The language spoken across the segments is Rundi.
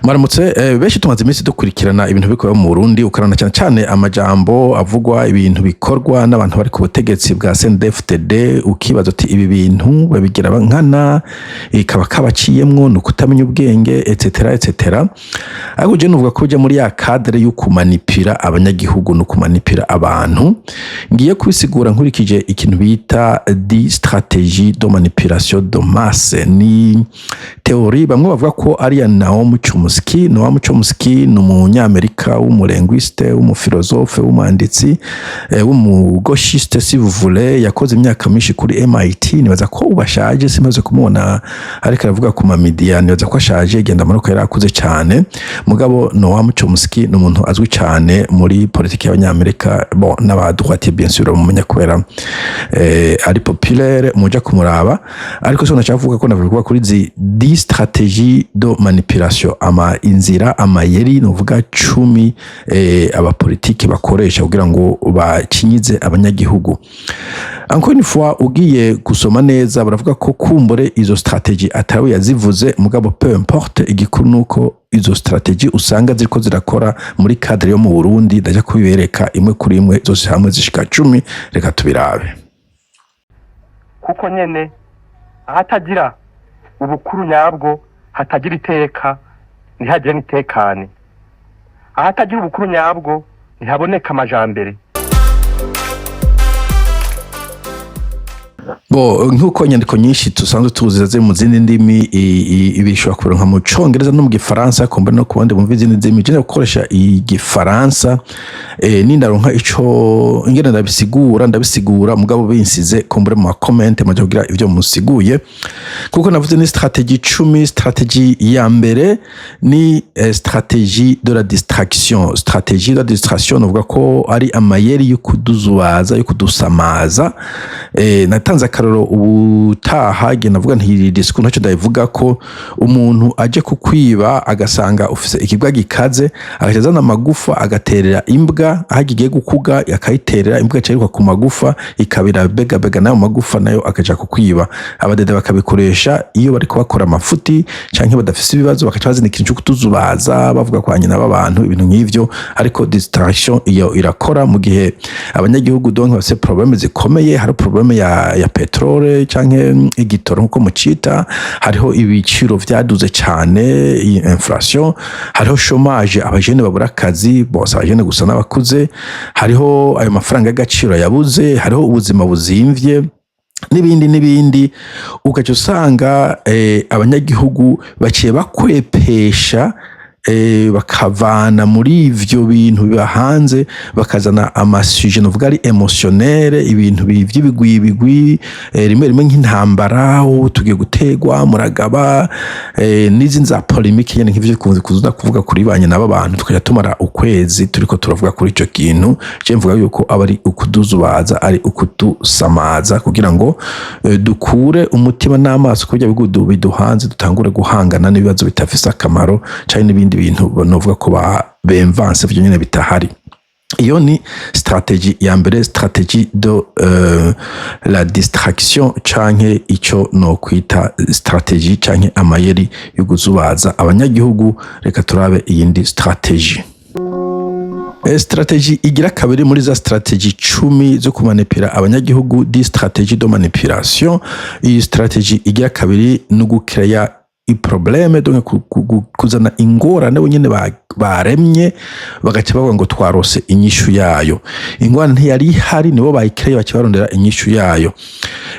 Maramutse benshi tumaze iminsi dukurikirana ibintu bikorwa mu Burundi, ukarana cyane cyane amajambo avugwa, ibintu bikorwa n'abantu bari ku butegetsi bwa CNDD-FDD, ukibaza uti ibi bintu babigira nkana, ikaba kabaciyemwo, ni ukutamenya ubwenge, etc etc. Ariko je nuvuga ko ujya muri ya cadre yo kumanipira abanyagihugu no kumanipira abantu. Ngiye kubisigura nkurikije ikintu bita 10 stratégie de manipulation de masse. Ni théorie bamwe bavuga ko ari ya Noam Chomsky. Noam Chomsky ni umunyamerika w'umu linguiste, w'umufilozofe, w'umwanditsi, w'umu gauchiste si vous voulez. Yakoze imyaka myinshi kuri MIT. Nibaza ko ubu ashaje, simaze kumubona ariko aravuga ku ma médias, nibaza ko ashaje, genda amanuka yari akuze cyane. Mugabo Noam Chomsky ni umuntu azwi cyane muri politiki y'abanyamerika, bon, n'aba droite bien sûr bamumenya kubera ari populaire, muja kumuraba. Ariko so nashaka kuvuga ko navuga kuri zi 10 stratégies de manipulation, ama inzira, amayeri nuvuga 10 abapolitiki bakoresha kugira ngo bakinyize abanyagihugu. Encore une fois, ugiye gusoma neza, baravuga ko kumbure izo stratégie atari yazivuze, mugabo peu importe, igikuru nuko izo stratégie usanga ziriko zirakora muri cadre yo mu Burundi. Ndaja kubibereka imwe kuri imwe, zose hamwe zishika 10. Reka tubirabe. Kuko nyene ahatagira ubukuru nyabwo hatagira iteka, ntihagire n'itekane. Ahatagira ubukuru nyabwo ntihaboneka amajambere. Bo nk'uko inyandiko nyinshi dusanzwe tuzi ziri mu zindi ndimi, ibi bishobora kuronka mu Congereza no mu Gifaransa, kumva no ku bandi bumva izindi ndimi. Je gukoresha Igifaransa, nindaronka ico ingene ndabisigura, ndabisigura, mugabo binsize kumbure mu comment maje kugira ivyo musiguye. Kuko navuze ni stratégie 10. Stratégie ya mbere ni stratégie de la distraction. Stratégie de la distraction novuga ko ari amayeri yo kuduzubaza, yo kudusamaza. Natanze akaroro ubutaha igihe navuga nti discours ntacyo ndabivuga ko umuntu aje kukwiba agasanga ufise ikibwa gikaze, agaca azana amagufa agaterera imbwa aho igiye gukuga, akayiterera imbwa igaca ku magufa, ikabira bega bega nayo magufa, nayo akaja kukwiba. Abadede bakabikoresha iyo bariko bakora amafuti canke badafise ibibazo, bakaca bazana ikintu cyo kutuzubaza, bavuga kwa nyina b'abantu, ibintu nk'ivyo. Ariko distraction iyo irakora mu gihe abanyagihugu donc bafise problème zikomeye. Hari problème ya pétrole canke igitoro nkuko mucita, hariho ibiciro vyaduze cane, inflation, hariho chômage, abajene babura akazi bose, abajene gusa n'abakuze, hariho ayo mafaranga y'agaciro yabuze, hariho ubuzima buzimvye n'ibindi n'ibindi. Ugaca usanga abanyagihugu baciye bakwepesha, bakavana muri ivyo bintu biba hanze, bakazana ama sujets novuga ari émotionnel, ibintu vy'ibigwibigwi, rimwe rimwe nk'intambara, oh, tugiye gutegwa muragaba, n'izindi za polémique nyene nk'ivyo kunze kuza kuvuga kuri ba nyina b'abantu, tukaja tumara ukwezi turiko turavuga kuri ico kintu. Je mvuga yuko aba ari ukuduzubaza, ari ukudusamaza kugira ngo dukure umutima n'amaso kurya bihugu biduhanze, dutangure guhangana n'ibibazo bitafise akamaro canke n'ibindi bintu novuga ko bemvanse vyo nyene bitahari. Iyo ni stratégie ya mbere, stratégie de la distraction, canke ico no kwita stratégie canke amayeri yo kuzubaza abanyagihugu. Reka turabe iyindi stratégie. Stratégie igira kabiri muri za stratégie 10 zo kumanipira abanyagihugu, 10 stratégie de manipulation. Iyi stratégie igira kabiri ni ugukeya i problème, donc kuzana ingorane bo nyene baremye, bagaca bavuga ngo twarose inyishu yayo. Ingorane ntiyari ihari, nibo bayikereye, baca barondera inyishu yayo.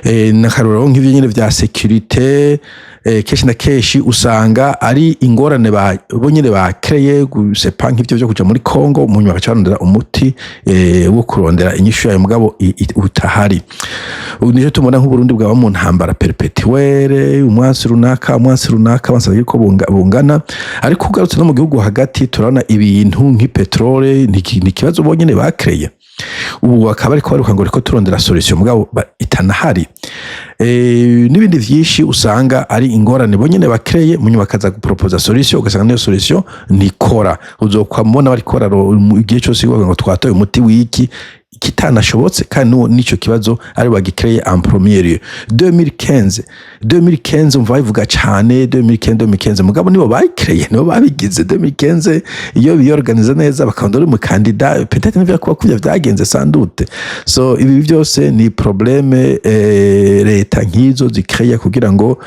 N'akarorero nk'ivyo nyene vya sécurité, kenshi na kenshi usanga ari ingorane bo nyene bakreye gusepa, nk'ivyo vyo kuja muri Congo, mu nyuma bagaca barondera umuti wo kurondera inyishu yayo, mugabo utahari. Ubu nico tubona nk'Uburundi bwaba mu ntambara perpétuelle, umwansi runaka, umwansi runaka, abansi yuko bungana. Ariko ugarutse no mu gihugu hagati, turabona ibintu nk'i pétrole ni ikibazo bonyene bakreye, ubu bakaba bariko baruka ngo riko turondera solution, mugabo itanahari. N'ibindi vyinshi usanga ari ingorane bonyene bakreye, munyuma bakaza guproposa solution, ugasanga niyo solution ntikora. Uzokwamubona bariko igihe cose bavuga ngo twatoye umuti wiki. Kitanashobotse kandi n'ico kibazo ari bagikreye en premier lieu. 2015, 2015 umva babivuga cane, 2015, 2015, mugabo nibo bayikreye, nibo babigize. 2015 iyo biyorganiza neza bakabona uri umukandida, peut-être nivyo kuba kuvya vyagenze, sans doute. So ibi byose ni problème leta nk'izo zikreye kugira ngo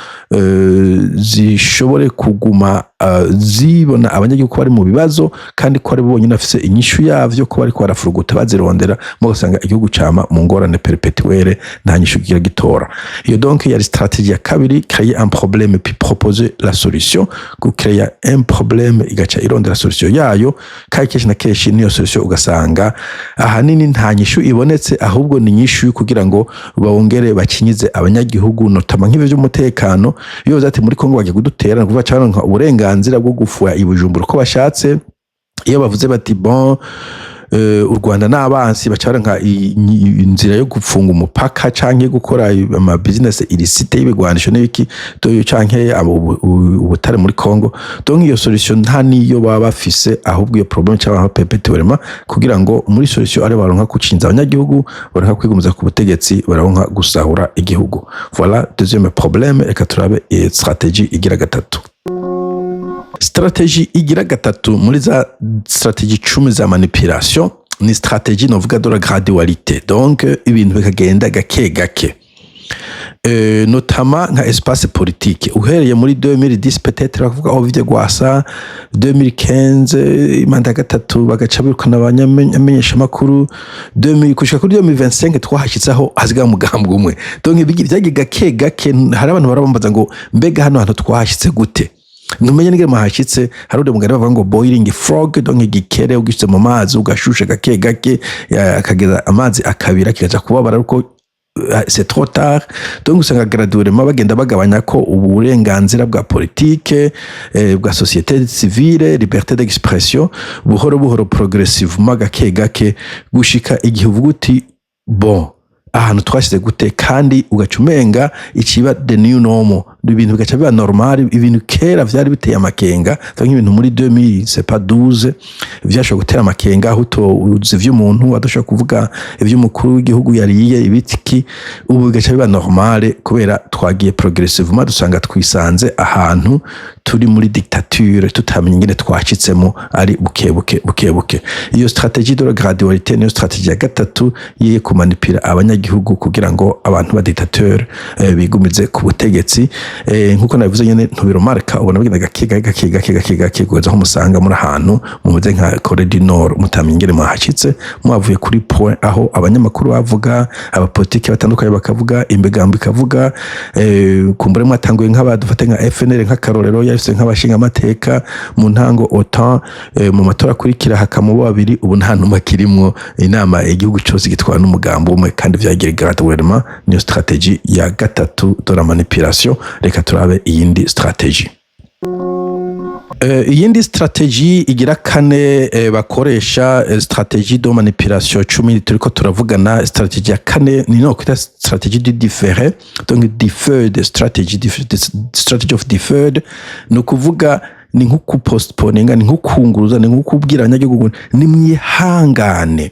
zishobore kuguma zibona abanyagihugu ko bari mu bibazo, kandi ko ari bo bonyine bafise inyishu yavyo, ko bariko barafuruguta bazirondera, mu ugasanga igihugu cama mu ngorane perpétuelle, nta nyishu kigira gitora. Iyo donc yari stratégie ya kabiri: créer un problème puis proposer la solution. Gucréer un problème igaca irondera solution yayo, kandi kenshi na kenshi niyo solution ugasanga ahanini nta nyishu ibonetse, ahubwo ni nyishu kugira ngo bongere bakinyize abanyagihugu, notamment nk'ivyo vy'umutekano. Iyo bavuze ati muri Kongo bagiye kudutera, ni ukuvuga caronka uburenganzira bwo gufuha i Bujumbura uko bashatse. Iyo bavuze bati bon, u Rwanda n'abansi, baca baronka inzira yo gupfunga umupaka canke gukora ama business illicite y'ibigwanisho n'ibiki canke ubutare muri Congo. Donc iyo solution nta niyo baba bafise, ahubwo iyo problème cyaba perpétuellement kugira ngo muri solution ari baronka gucinza abanyagihugu, baronka kwigumiza ku butegetsi, baronka gusahura igihugu. Voilà deuxième problème. Reka turabe stratégie igira gatatu. Stratégie igira gatatu muri za stratégie 10 za manipulation ni stratégie novuga de la gradualité, donc ibintu bikagenda gake gake, notamment nka espace politique. Uhereye muri 2010 peut-être bakavuga aho vye gwasa, 2015 manda ya gatatu bagaca birukana abamenyeshamakuru, 2000 gushika kuri 2025 twahashitse aho hasigaye umugambi umwe. Donc vyagiye gake gake. Hari abantu barabambaza ngo mbega hano hantu twahashitse gute? Ntumenye n'ingene muhashitse. Hari undi mugani bavuga ngo boiling frog, donc igikere ugishyize mu mazi ugashusha gake gake, akageza amazi akabira, kikaja kubabara ariko c'est trop tard. Donc usanga graduellement bagenda bagabanya ko uburenganzira bwa politique, bwa société civile, liberté d'expression, buhoro buhoro, progressivement, gake gake, gushika igihe uvuga uti bon, ahantu twashyize gute? Kandi ugaca umenga ikiba the new normal, ibintu bigaca biba normal. Ibintu kera vyari biteye amakenga, donc ibintu muri 2000 c'est pas 12 vyashobora gutera amakenga, aho uzi ivy'umuntu adashobora kuvuga, ivy'umukuru w'igihugu yariye ibitiki, ubu bigaca biba normal kubera twagiye progressivement, dusanga twisanze ahantu turi muri dictature tutamenya ingene twacitsemo, ari buke buke buke buke. Iyo stratégie de la gradualité niyo stratégie ya gatatu yiye kumanipira abanyagihugu kugira ngo abantu ba dictateur bigumize ku butegetsi. Nkuko nabivuze nyene, ntubiromarka, ubona bigenda gake gake gake gake gake kugeza aho musanga muri ahantu mumeze nka Corée du Nord, mutamenya ingene mwahashitse, mwavuye kuri point aho abanyamakuru bavuga, abapolitiki batandukanye bakavuga, imigambo ikavuga. Kumbure mwatanguye nk'abadufate nka FNL nk'akarorero, yafise nk'abashinga amateka mu ntango autant, mu matora akurikira hakamubo babiri, ubu nta ntumwa kirimwo inama, igihugu cose gitwara n'umugambo umwe, kandi vyagiye graduellement. Niyo stratégie ya gatatu de la manipulation. Reka turabe iyindi stratégie. Iyindi stratégie igira kane bakoresha, stratégie de manipulation 10 turiko turavugana, stratégie ya kane ni no kwita stratégie du différé, donc deferred strategy, strategy of deferred. Ni ukuvuga ni nko kupostponinga, ni nko kunguruza, ni nko kubwira abanyagihugu ngo nimwihangane.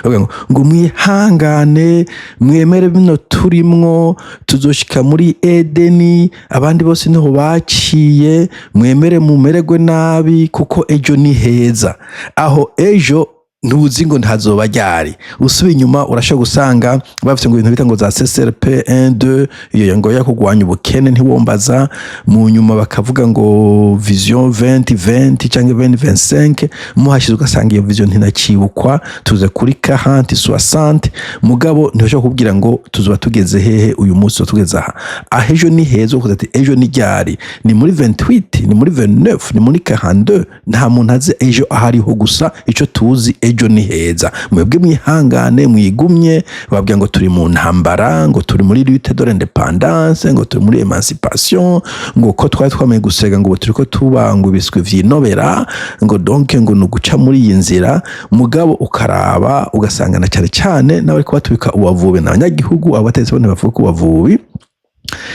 Bavuga ngo mwihangane, mwemere bino turimwo, tuzoshika muri Edeni, abandi bose niho baciye, mwemere mumererwe nabi kuko ejo ni heza. Aho ejo ntuzi ngo ntazoba ryari. Usubiye inyuma urashobora gusanga bafite ngo ibintu bita ngo za CCRP 1 2, iyo ngo yo kurwanya ubukene, ntiwombaza. Mu nyuma bakavuga ngo vision 2020 cyangwa 2025, muhashize ugasanga iyo vision ntinacibukwa, tuze kuri 40 60, mugabo ntibashobora kubwira ngo tuzoba tugeze hehe uyu munsi, tuzoba tugeze aha. Aho ejo ni heza, ukavuga ati ejo ni ryari? Ni muri 28, ni muri 29, ni muri 42? Nta muntu azi ejo ahariho, gusa ico tuzi ejo ni heza, mwebwe mwihangane, mwigumye. Babwira ngo turi mu ntambara, ngo turi muri lutte de l'indépendance, ngo turi muri émancipation, ngo ko twari twamenye gusega, ngo ubu turiko tubanga ibiswi vyinobera, ngo donc ngo ni uguca muri iyi nzira. Mugabo ukaraba ugasanga na cyane cyane n'abariko batubika ubavubi n'abanyagihugu, abategetsi bo ntibavuga ubavubi.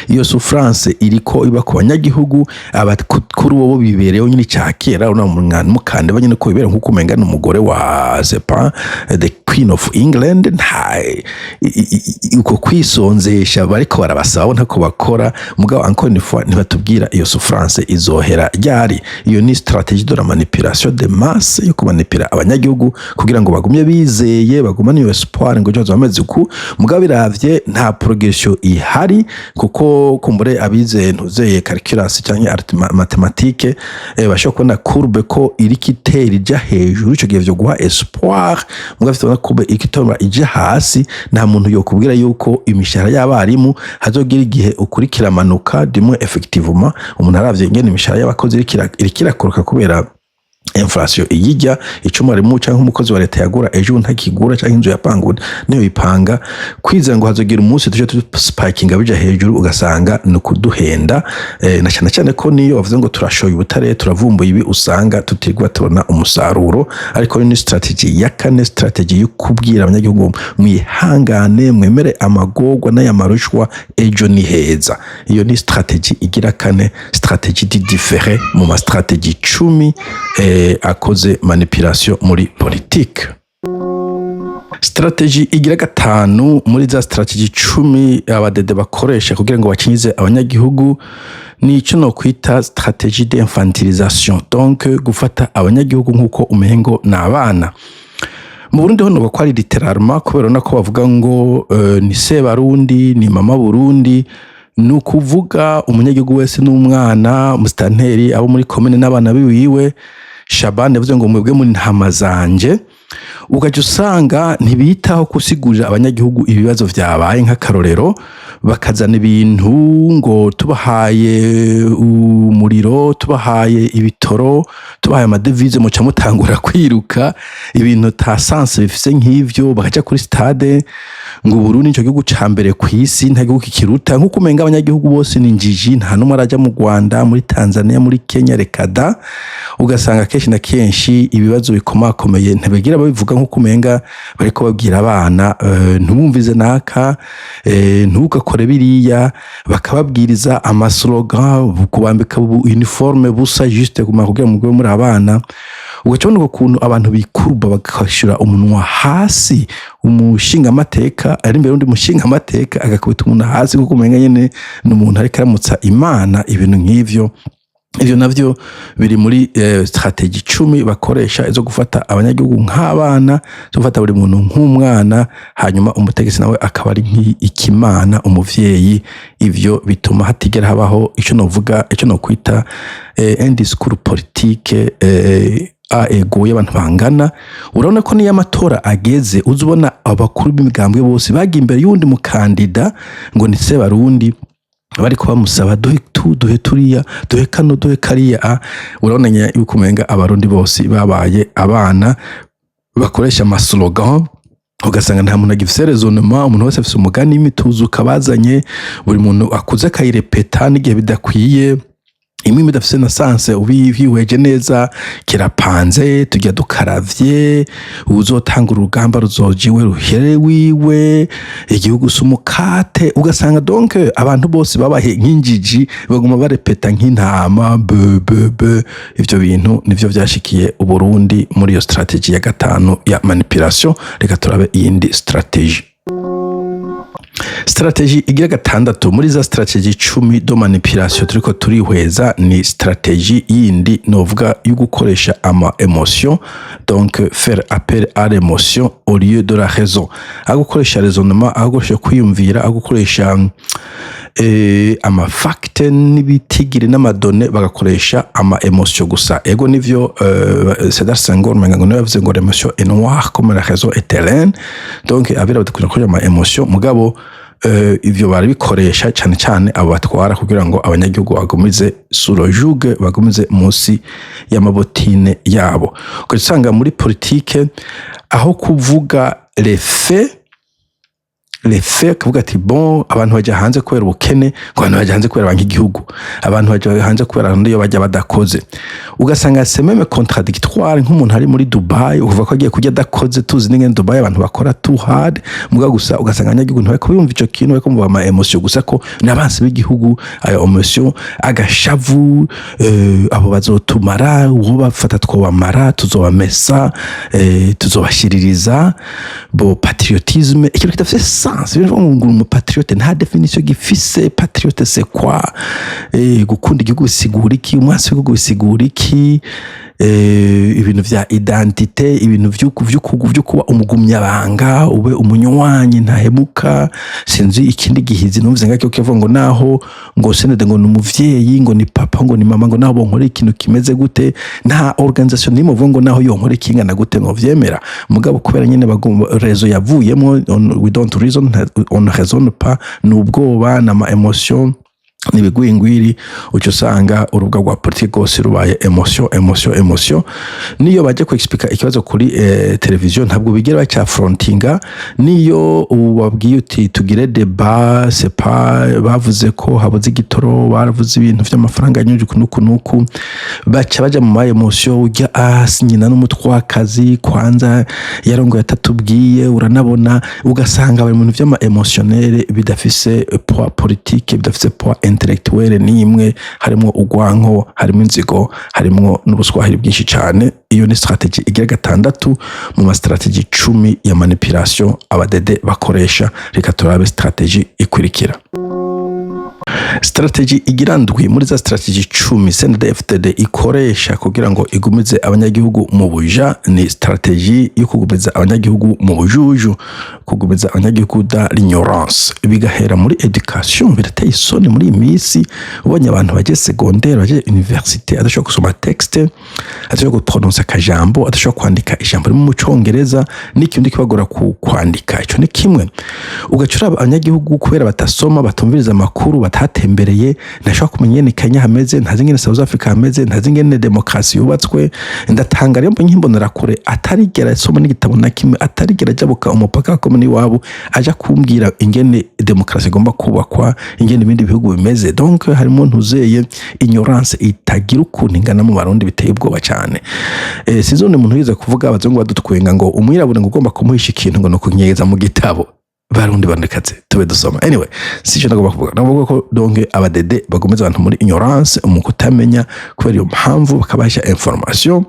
Iyo souffrance iriko iba ku banyagihugu. Abakuru bo bibereyeho nyine cya kera mukande banyine ko bibera nkuko umenga ni umugore wa Zepa, the Queen of England. Nta uko kwisonzesha bariko barabasaba bo ntako bakora. Mugabo encore une fois, ntibatubwira iyo souffrance izohera ryari. Iyo ni stratégie de la manipulation de masse, yo kumanipira abanyagihugu kugira ngo bagumye bizeye, bagumane iyo espoir ngo ejo hazoba hameze uku. Mugabo biravye, nta progression ihari, kuko kumbure abize ntuzeye calculus cyangwa mathématique bashobora kubona courbe ko iriko itera ija hejuru. Ico gihe vyo guha espoir. Mugabo afite courbe iriko itera ija hasi, nta muntu yokubwira yuko imishahara y'abarimu hazogira igihe ukurikira amanuka dimwe. Effectivement, umuntu aravye ingene imishahara y'abakozi iriko irakoroka kubera inflation iyijya, ico umwarimu canke umukozi wa leta yagura ejo ntakigura, canke inzu yapangwa niyo ipanga, kwizera ngo hazogira umunsi tuje spikinga bija hejuru, ugasanga ni ukuduhenda. Na cyane cyane ko niyo bavuze ngo turashoye ubutare, turavumbuye ibi, usanga tutirwa tubona umusaruro. Ariko ni strategy ya kane, strategy yo kubwira abanyagihugu: "Mwihangane, mwemere amagorwa n'aya marushwa, ejo ni heza." Iyo ni strategy igira kane, stratégie du différé mu ma stratégie 10 akoze manipulation muri politique. Stratégie igira gatanu muri za stratégie 10 abadede bakoresha kugira ngo bakinyize abanyagihugu ni ico no kwita stratégie d'infantilisation, donc gufata abanyagihugu nk'uko umengo ni abana. Mu Burundi ho ko ari littéralement, kubera urabona ko bavuga ngo ni Sebarundi, ni mama Burundi. Ni ukuvuga umunyagihugu wese n'umwana, umusitanteri, abo muri komine n'abana biwiwe. Shabani yavuze ngo: "Mwebwe muri ntama zanje." Ugaca usanga ntibitaho gusigurira abanyagihugu ibibazo vyabaye. Nk'akarorero, bakazana ibintu ngo tubahaye umuriro, tubahaye ibitoro, tubahaye amadevize, muca mutangura kwiruka. Ibintu ta sens bifise nk'ivyo. Bakaja kuri stade ngo Burundi nico gihugu ca mbere kw'isi, nta gihugu kikiruta, nk'uko umenga abanyagihugu bose ni injiji, nta n'umwe araja mu Rwanda, muri Tanzania, muri Kenya. Reka da! Ugasanga kenshi na kenshi ibibazo bikomakomeye ntibagira babivuga, nk'uko umenga bariko babwira abana: "Ntubumvize naka, ntugakore biriya." Bakababwiriza amaslogan, kubambika uniforme busa, juste kumara kugira ngo muri abana. Ugaca ubona ukuntu abantu bikuruba, bagashira umunwa hasi. Umushingamateka ari imbere y'undi mushingamateka, agakubita umuntu hasi kuko umenga nyene ni umuntu ariko aramutsa Imana. Ibintu nk'ivyo, ivyo navyo biri muri stratégie 10 bakoresha zo gufata abanyagihugu nk'abana, zo gufata buri muntu nk'umwana, hanyuma umutegetsi nawe akaba ari nk'ikimana, umuvyeyi. Ivyo bituma hatigera habaho ico novuga, ico nokwita un discours politique a ego y'abantu bangana. Urabona ko niyo amatora ageze, uza ubona abakuru b'imigambwe bose bagiye imbere y'uwundi mukandida ngo ni Sebarundi, bariko bamusaba: "Duhe tu, duhe turiya, duhe kano, duhe kariya." A urabona yuko umenga Abarundi bose babaye abana, bakoresha amaslogan. Ugasanga nta muntu agifise raisonnement, umuntu wese afise umugani w'imituzuka bazanye, buri muntu akuze akayirepeta n'igihe bidakwiye, imwe idafise na sens. Ubihweje neza, kirapanze, tujya dukaravye, uzotanga urugamba ruzoja iwe ruhere wiwe, igihugu si umukate. Ugasanga donc abantu bose babahe nk'injiji, baguma barepeta nk'intama be be be. Ivyo bintu nivyo vyashikiye Uburundi muri iyo stratégie ya gatanu ya manipulation. Reka turabe iyindi stratégie. Stratégie igira gatandatu muri za stratégie 10 de manipulation turiko turihweza ni stratégie yindi novuga yo gukoresha ama émotion, donc faire appel à l'émotion au lieu de la raison. Aho gukoresha raisonnement, aho gukoresha kwiyumvira, aho gukoresha amafacts n'ibitigiri n'amadonnées, bagakoresha ama émotion gusa. Ego nivyo, Sédar Senghor umenga ngo niwe yavuze ngo: "L'émotion est noire comme la raison est hellène." Donc abira badakunda gukoresha ama émotion, mugabo ivyo barabikoresha cyane cyane abo batwara kugira ngo abanyagihugu bagumize sous le joug, bagumize munsi y'amabotine yabo. Ugasanga muri politike, aho kuvuga les faits Les faits, akavuga ati: "Bon, abantu bajya hanze kubera ubukene", ngo abantu bajya hanze kubera banki igihugu, abantu bajya hanze kubera iyo bajya badakoze. Ugasanga c'est même contradictoire, nk'umuntu ari muri Dubai uvuga ko agiye kurya adakoze. Tuzi n'ingene Dubai abantu bakora too hard, muga gusa ugasanga abanyagihugu ntibariko biyumva ico kintu, bariko bumva ama émotion gusa ko n'abansi b'igihugu, ayo émotion, agashavu, abo bazotumara, uwo bafata twobamara, tuzobamesa, tuzobashiririza. Bo patriotisme, ikintu kidafise sens. Ibintu ngo umu patriote nta définition gifise. Patriote, c'est quoi? Gukunda igihugu bisigura iki? Umwansi w'igihugu bisigura iki? Ibintu vya identité, ibintu vyo kuba umugumyabanga, ube umunywanyi ntahemuka. Sinzi ikindi gihizi numvise ngakyo kivuga ngo naho ngo CNDD ngo ni umuvyeyi, ngo ni papa, ngo ni mama, ngo naho bonkora ikintu kimeze gute, nta organisation nimwe uvuga ngo naho yonkora ikingana gute ngo vyemera. Mugabo kubera nyene bagomba raison yavuyemo, we don't reason, on raisonne pas, ni ubwoba n'ama émotion n'ibigwingwiri. Uca usanga urubuga rwa politiki rwose rubaye émotion, émotion, émotion. Niyo bajya ku ikibazo kuri televiziyo, ntabwo bigera bacyafrontinga. Niyo ubabwiye uti: "Tugire débat", c'est pas bavuze ko habuze igitoro, baravuze ibintu vy'amafaranga yanyuje uku n'uku n'uku, baca baja mu ma émotion. Ujya nyina n'umutwakazi kwanza yarongoye atatubwiye, uranabona. Ugasanga bari mu bintu vy'ama émotionnel bidafise poids politique, bidafise poids intellectuel n'imwe. Harimo ugwanko, harimo inzigo, harimo n'ubuswahili bwinshi cyane. Iyo ni stratégie igira gatandatu mu ma stratégie 10 ya manipulation abadede bakoresha. Reka turabe stratégie ikurikira. Stratégie igira ndwi muri za stratégie 10 CNDD-FDD ikoresha kugira ngo igumize abanyagihugu mu buja ni stratégie yo kugumiza abanyagihugu mu bujuju, kugumiza abanyagihugu dans l'ignorance, bigahera muri éducation. Birateye isoni muri iyi minsi ubonye abantu bagiye secondaire, bagiye université, adashobora gusoma texte, adashobora guprononsa akajambo, adashobora kwandika ijambo rimwe mu Congereza, n'ikindi kibagora ku kwandika. Ico ni kimwe. Ugaca uraba abanyagihugu, kubera batasoma, batumviriza amakuru, batatembereye, ntashobora kumenya ingene Kenya hameze, ntazi ingene South Africa hameze, ntazi ingene demokarasi yubatswe. Ndatanga rero mbonye imbonerakure atarigera asoma n'igitabo na kimwe, atarigera ajabuka umupaka wa komini iwabo, aja kumbwira ingene demokarasi igomba kubakwa, ingene ibindi bihugu bimeze. Donc harimo ntuzeye ignorance itagira ukuntu ingana mu Barundi, biteye ubwoba cyane. Sinzi undi muntu yize kuvuga, abazungu badutwenga ngo umwirabure ngo ugomba kumuhisha ikintu ngo ni ukunyegeza mu gitabo. Barundi bandikaze tube dusoma. Anyway, si cyo nagomba kuvuga. Navuga ko donc abadede bagomeza abantu muri ignorance, mu kutamenya. Kubera iyo mpamvu bakabahisha information,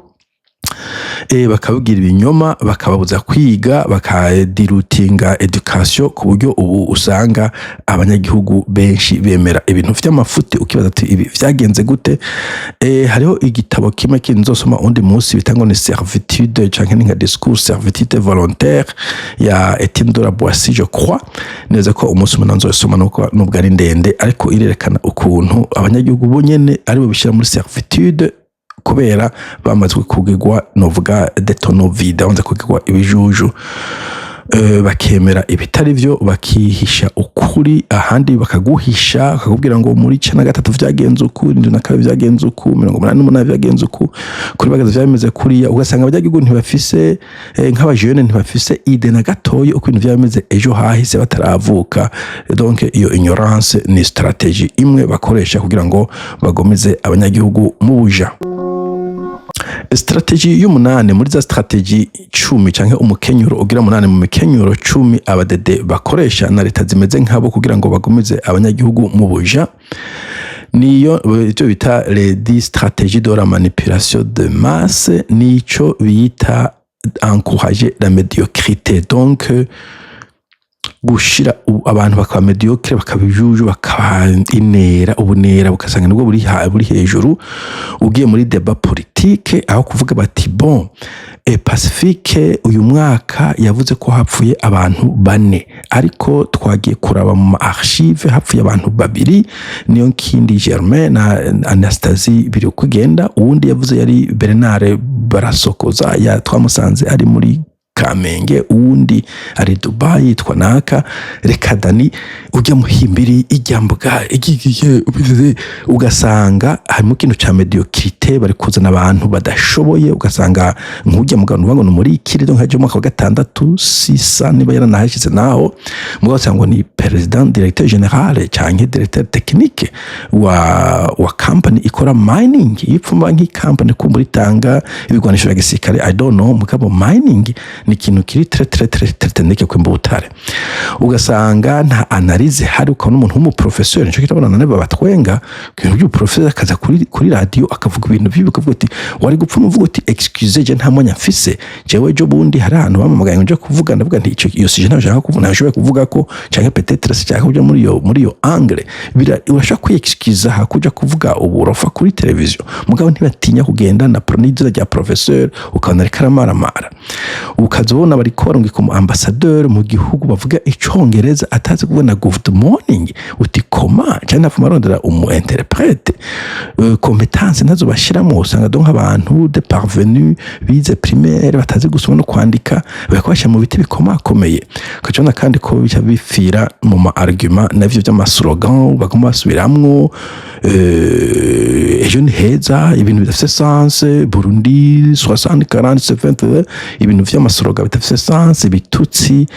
bakababwira ibinyoma, bakababuza kwiga, bakadirutinga éducation, ku buryo ubu usanga abanyagihugu benshi bemera ibintu vy'amafuti, ukibaza ati: "Ibi vyagenze gute?" Hariho igitabo kimwe kindi nzosoma undi munsi bita ngo ni servitude canke ni nka discours servitude volontaire ya Etienne de la Boissy, je crois neza ko umunsi umwe nzosoma, nuko nubwo ari ndende, ariko irerekana ukuntu abanyagihugu bo nyene aribo bishyira muri servitude kubera bamaze kugirwa, novuga, des tonneaux vides, bamaze kugirwa ibijuju, bakemera ibitari byo, bakihisha ukuri. Ahandi bakaguhisha, bakakubwira ngo muri 93 vyagenze uku, 72 vyagenze uku, 88 vyagenze uku, kuri bagaza vyameze kuriya. Ugasanga abanyagihugu ntibafise, nk'abajene ntibafise idée na gatoyi uko ibintu vyameze ejo hahise bataravuka. Donc iyo ignorance ni stratégie imwe bakoresha kugira ngo bagomeze abanyagihugu mu buja. Stratégie y'umunani muri za stratégie 10, canke umukenyuro ugira munani mu mikenyuro 10 abadede bakoresha na leta zimeze nkabo kugira ngo bagomeze abanyagihugu mu buja, niyo icyo bita les 10 stratégies de la manipulation de masse, nico bita encourager la médiocrité. Donc gushira abantu bakaba médiocre, bakaba ibijuju, bakaba inera, ubunera bugasanga nibwo buri hejuru. Ugiye muri débat politique, aho kuvuga bati: "Bon, Pacifique uyu mwaka yavuze ko hapfuye abantu bane, ariko twagiye kuraba mu ma archive hapfuye abantu babiri, niyo Nkindi Germain na Anastasie biri kugenda, uwundi yavuze yari Bernard Barasokoza ya twamusanze ari muri Kamenge, uwundi ari Dubai yitwa naka. Reka dani ujya muhimbiri ijya mbwa igiye, ugasanga harimo ikintu ca médiocrité, bari kuzana abantu badashoboye. Ugasanga nk'ujya mugabo ngo ni muri kiri nka mwaka wa gatandatu sisa, niba yaranahashize naho mugabo, usanga ngo ni président directeur général canke directeur technique wa company ikora mining, yipfuma nk'icompany kumbura itanga ibigwanisho bya gisirikare, I don't know. Mugabo mining ni ikintu kiri très très très très technique, kwimba ubutare. Ugasanga nta analyse hari, ukabona umuntu w'umuprofesseur, nico kitabona nane babatwenga ibintu by'ubuprofesseur, akaza kuri radio akavuga ibintu bibi, ukavuga uti wari gupfa, umuvuga uti excuse, je nta mwanya mfise. Jewe ejo bundi hari ahantu bamamagaye ngo nje kuvuga, ndavuga nti ico iyo sujet ntabwo nshaka kuvuga, ntabwo kuvuga ko canke peut-être sinshaka kuja muri iyo angle. Urashobora kwiyexcusa hakuja kuvuga uburofa kuri televiziyo, mugabo ntibatinya kugenda na n'izina rya professeur, ukabona ariko aramaramara. Ukaza ubona bariko barungika umu ambassadeur mu gihugu bavuga icongereza, atazi kubona good morning, uti koma cyane nafuma arondera umu interprète. Compétence ntazo bashiramo. Usanga donc abantu de parvenu bize primaire, batazi gusoma no kwandika, bariko bashyira mu biti bikomakomeye. Ukabona kandi ko bica bipfira mu ma argument navyo vy'amaslogan baguma basubiramwo, ejo ni heza, ibintu bidafise sens, Burundi 60 40 70, ibintu vy'amaslogan bidafise sens, ibitutsi,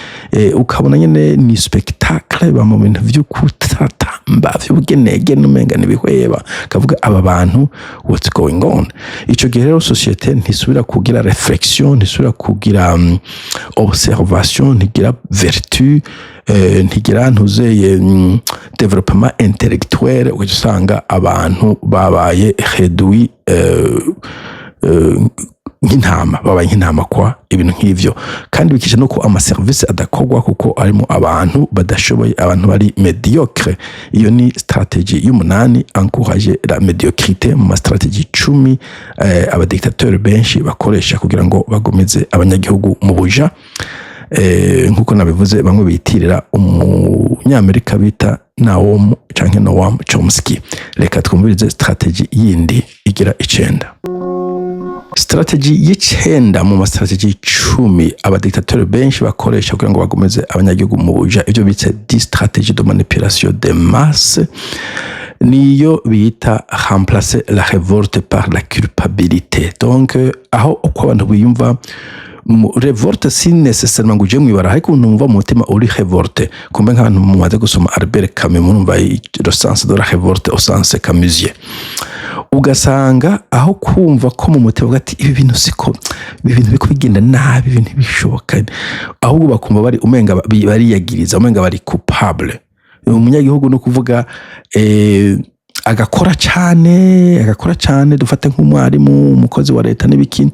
ukabona nyene ni spectacle, ba mu bintu vyo kutatamba vy'ubugenegene, umenga ntibihweba, kavuga aba bantu, what's going on? Ico gihe rero société ntisubira kugira réflexion, ntisubira kugira observation, ntigira vertu, ntigira ntuzeye développement intellectuel. Ugaca usanga abantu babaye réduit nk'intama, babaye nk'intama kwa ibintu nk'ivyo. Kandi bikisha nuko amaserivisi adakorwa kuko arimo abantu badashoboye, abantu bari médiocre. Iyo ni stratégie y'umunani, encourager la médiocrité, mu ma stratégie 10 abadictateur benshi bakoresha kugira ngo bagomeze abanyagihugu mu buja, nkuko nabivuze, bamwe bitirira umunyamerika bita Naom canke Noam Chomsky. Reka twumvirize stratégie yindi igira icenda. Stratégie y'icenda mu ma stratégie 10 abadictateur benshi bakoresha kugira ngo bagomeze abanyagihugu mu buja, ivyo bita des stratégies de manipulation de masse, niyo bita remplacer la révolte par la culpabilité. Donc aho uko abantu biyumva révolte, si nécessairement ngo uje mwibara, ariko numva mu mutima uri révolte. Kumbe nk'abantu mumaze gusoma Albert Camus, murumva le sens de la révolte au sens camusien. Ugasanga aho kumva ko mu mutima uvuga ati ibi bintu siko, ibi bintu biriko bigenda nabi, ibintu ntibishoboka, ahubwo bakumva bari umenga bariyagiriza, umenga bari coupable. Umunyagihugu no kuvuga agakora cane, agakora cane, dufate nk'umwarimu, umukozi wa leta n'ibiki,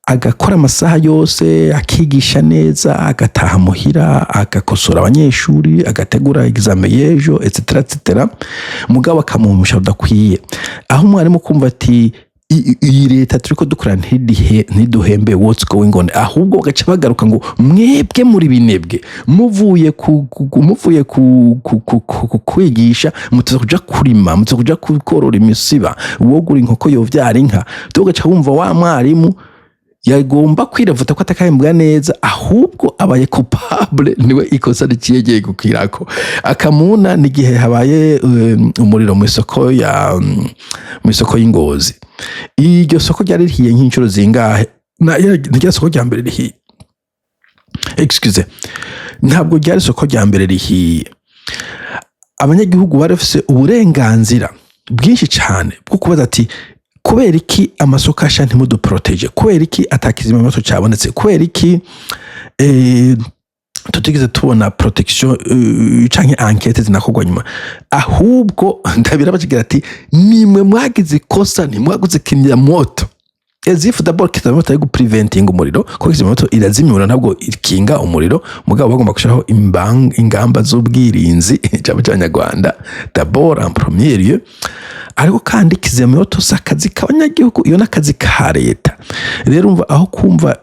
agakora amasaha yose, akigisha neza, agataha muhira agakosora abanyeshuri, agategura examen y'ejo, etc etc, mugabo akamuha umushahara udakwiye. Aho umwarimu kumva ati iyi leta turiko dukora ntiduhembe, what's going on? Ahubwo bagaca bagaruka ngo mwebwe muri binebwe, muvuye ku kwigisha muteza kuja kurima, muteza kuja korora imisiba, uwogura inkoko yovyara inka. Tugaca wumva wa mwarimu yagomba kwirevuta ko atakahembwa neza, ahubwo abaye coupable, niwe ikosa riciyegeye gukwirako. Akamuna ni igihe habaye umuriro mu isoko y'Ingozi. Iryo soko ryari rihiye nk'inshuro zingahe? Ni rya soko rya mbere rihiye, excuse, ntabwo ryari isoko rya mbere rihiye. Abanyagihugu bari bafise uburenganzira bwinshi cyane bwo kubaza ati kubera iki amasoko asha ntimuduprotège? Kubera iki atakizimyamoto cyabonetse? Kubera iki tutigeze tubona protection canke enquête zinakorwa nyuma? Ahubwo ndabira bakigira ati nimwe mwagize ikosa, ntimwaguze kizimyamoto. As if d'abord kizimyamoto ari gupreventing umuriro, kuko kizimyamoto irazimya umuriro, ntabwo ikinga umuriro. Mugabo bagomba gushiraho ingamba z'ubwirinzi, ijambo cy'Abanyarwanda, d'abord en premier lieu. Ariko kandi kizimyamoto si akazi k'abanyagihugu, iyo n'akazi ka leta. Rero umva aho kumva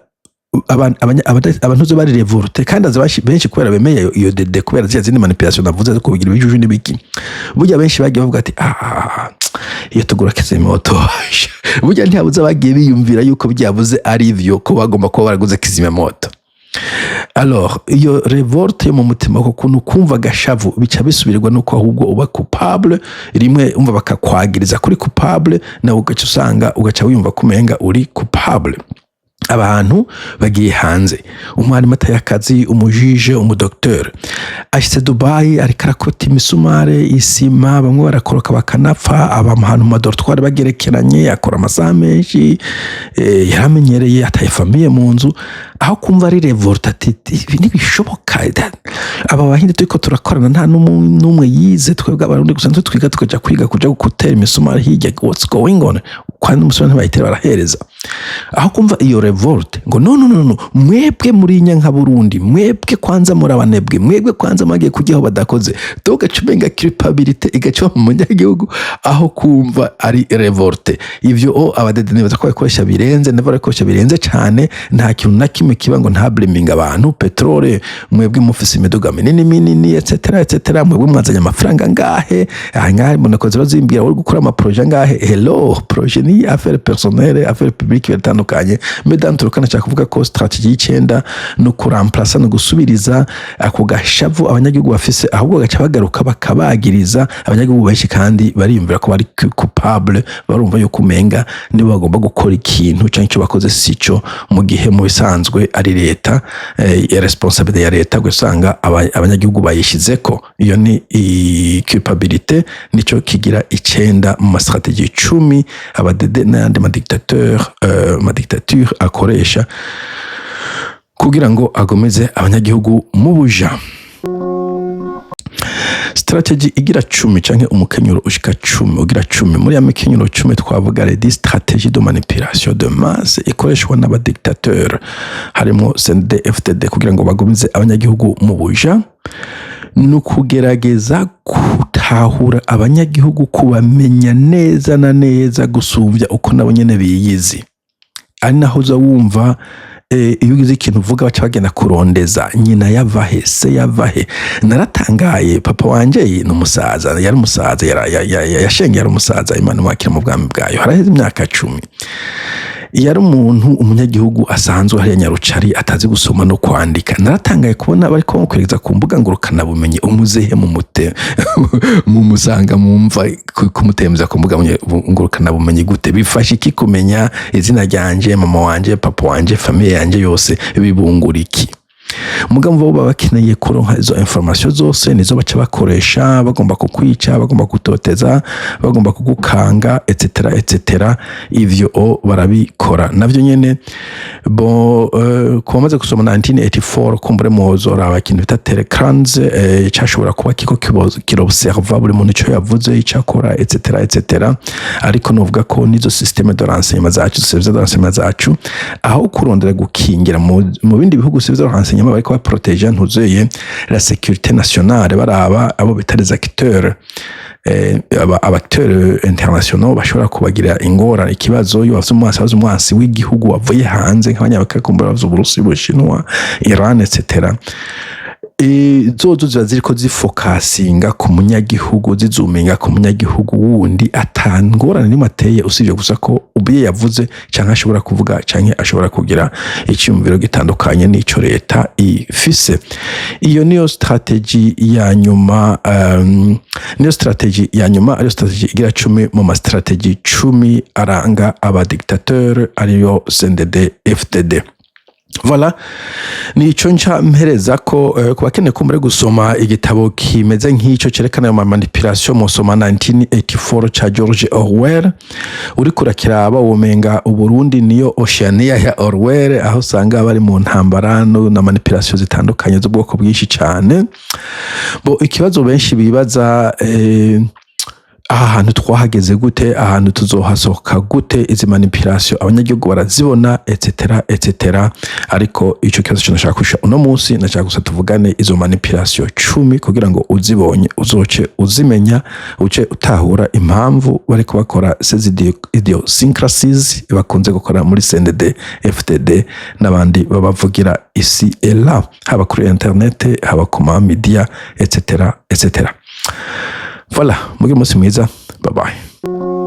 Abantu zo bari révoltés kandi azi benshi kubera bemeye iyo DD, kubera ziriya zindi manipulation navuze zo kubigira ibijuju n'ibiki. Burya benshi bagiye bavuga ati: "Ah, ah, ah, iyo tugura kizimyamoto." Burya ntihabuze abagiye biyumvira yuko byabuze ari ivyo, ko bagomba kuba baraguze kizimyamoto. Alors iyo révolte yo mu mutima, ko kuntu kumva gashavu, bica bisubirwa nuko ahubwo uba coupable rimwe, umva bakakwagiriza kuri coupable, nawe ugaca usanga ugaca wiyumva kumenga uri coupable. Abantu bagiye hanze, umwarimu ataye akazi, umu juge, umudokiteri ashitse Dubai, ariko arakota imisumare, isima, bamwe barakoroka bakanapfa, aba ahantu mu ma dortoirs bagerekeranye, akora amasaha menshi, yaramenyereye, ataye famille mu nzu. Aho kumva ari révolte ati: "Ibi ntibishoboka, aba bahinde turiko turakorana nta n'umwe yize, twebwe Abarundi gusa nitwe twiga, tukaja kwiga kuja gutera imisumari hirya, what's going on?" Kandi umusore ntibayitera, barahereza. Aho kumva iyo révolte, ngo: "No, no, no, no, mwebwe muri nka Burundi, mwebwe kwanza muri abanebwe, mwebwe kwanza mwagiye kujyaho badakoze." Tugaca umenga culpabilité igaca mu munyagihugu aho kumva ari révolte. Ivyo o aba DD nibaza ko babikoresha birenze, nabo barabikoresha birenze cane. Nta kintu na kimwe kiba ngo nta blaminga abantu: pétrole, mwebwe mufise imiduga minini minini, etc etc, mwebwe mwazanye amafaranga ngahe aha ngahe, mbona ziba zimbwira uri gukora ama projets angahe. Hello, projet ni affaire personnelle, affaire publique biratandukanye. Mais dans tout cas, nashaka kuvuga ko stratégie y'icenda ni ukuramplasa, ni gusubiriza ako gashavu abanyagihugu bafise, ahubwo bagaca bagaruka bakabagiriza abanyagihugu benshi, kandi bariyumvira ko bari coupable, barumva yuko umenga nibo bagomba gukora ikintu canke ico bakoze sico, mu gihe mu bisanzwe ari leta, ya responsabilité ya leta, gusanga abanyagihugu bayishizeko. Iyo ni culpabilité, nico kigira icenda mu ma stratégies 10 aba DD n'ayandi ma dictateur, ma dictature akoresha kugira ngo agomeze abanyagihugu mu buja. Stratégie igira 10, canke umukenyuro ushika 10, ugira 10 muri ya mikenyuro 10 twavuga, les 10 stratégies de manipulation de masse ikoreshwa n'aba dictateur harimo CNDD FDD kugira ngo bagumize abanyagihugu mu buja, ni ukugerageza gutahura abanyagihugu, kubamenya neza na neza gusumvya uko nabo nyene biyizi. Ari naho uza wumva iyo ugize ikintu uvuga, baca bagenda kurondeza nyina yavahe, se yavahe. Naratangaye, papa wanje ni umusaza, yari umusaza, yashengeye ari umusaza, Imana imwakira mu bwami bwayo, haraheze imyaka 10. Yari umuntu, umunyagihugu asanzwe hariya Nyarucari, atazi gusoma no kwandika. Naratangaye kubona bariko bamukwereza ku mbuga ngurukanabumenyi, umuzehe mumute mumusanga mumva kumutemza ku mbuga ngurukanabumenyi gute? Bifasha iki kumenya izina ryanje, mama wanje, papa wanje, famille yanje yose? Bibungura iki? Mugabo bo baba bakeneye kuronka izo information zose, nizo baca bakoresha bagomba kukwica, bagomba kutoteza, bagomba kugukanga, etc etc. Ivyo o barabikora navyo nyene. Bon, ku bamaze gusoma 1984, kumbure muzoraba ikintu bita Telecrans, cashobora kuba kiko kirobserva buri muntu, ico yavuze, ico akora, etc etc. Ariko novuga ko nizo système de renseignement zacu, service de renseignement zacu, aho kurondera gukingira mu bindi bihugu, service de renseignement bariko baproteja ntuzeye la sécurité nationale, baraba abo bita les acteurs, aba acteurs internationaux bashobora kubagira ingorane, ikibazo. Iyo bafise umwansi, bazi umwansi w'igihugu wavuye hanze, nk'abanyamerika kumbura bavuze Uburusi, Ubushinwa, Iran, etc. Zozo ziba ziriko zifokasinga ku munyagihugu, zizuminga ku munyagihugu wundi atangorane nimwe ateye, usibye gusa ko ubiye yavuze canke ashobora kuvuga canke ashobora kugira icyumviro gitandukanye n'ico leta ifise. Iyo niyo stratégie ya nyuma, niyo stratégie ya nyuma, ariyo stratégie igira 10 mu ma stratégies 10 aranga aba dictateur, ariyo CNDD FDD. Voilà, nico nca mpereza ko ku bakeneye kumbure gusoma igitabo kimeze nk'ico cerekana ayo ma manipulation, musoma 1984 ca George Orwell. Uriko urakiraba womenga Uburundi niyo Oceania ya Orwell, aho usanga bari mu ntambara no na manipulation zitandukanye z'ubwoko bwinshi cane. Bo ikibazo benshi bibaza, Aha hantu twahageze gute? Ahantu tuzohasohoka gute? Izi manipulation abanyagihugu barazibona, etc etc. Ariko ico kibazo cyo nashaka kusha uno munsi, nashaka gusa tuvugane izo manipulation 10 kugira ngo uzibonye uzoce uzimenya, uce utahura impamvu bariko bakora ces idiosyncrasies bakunze gukora muri CNDD FDD n'abandi babavugira ici et là, haba kuri internet, haba ku ma media, etc etc. Voilà, mugire umunsi mwiza, bye bye.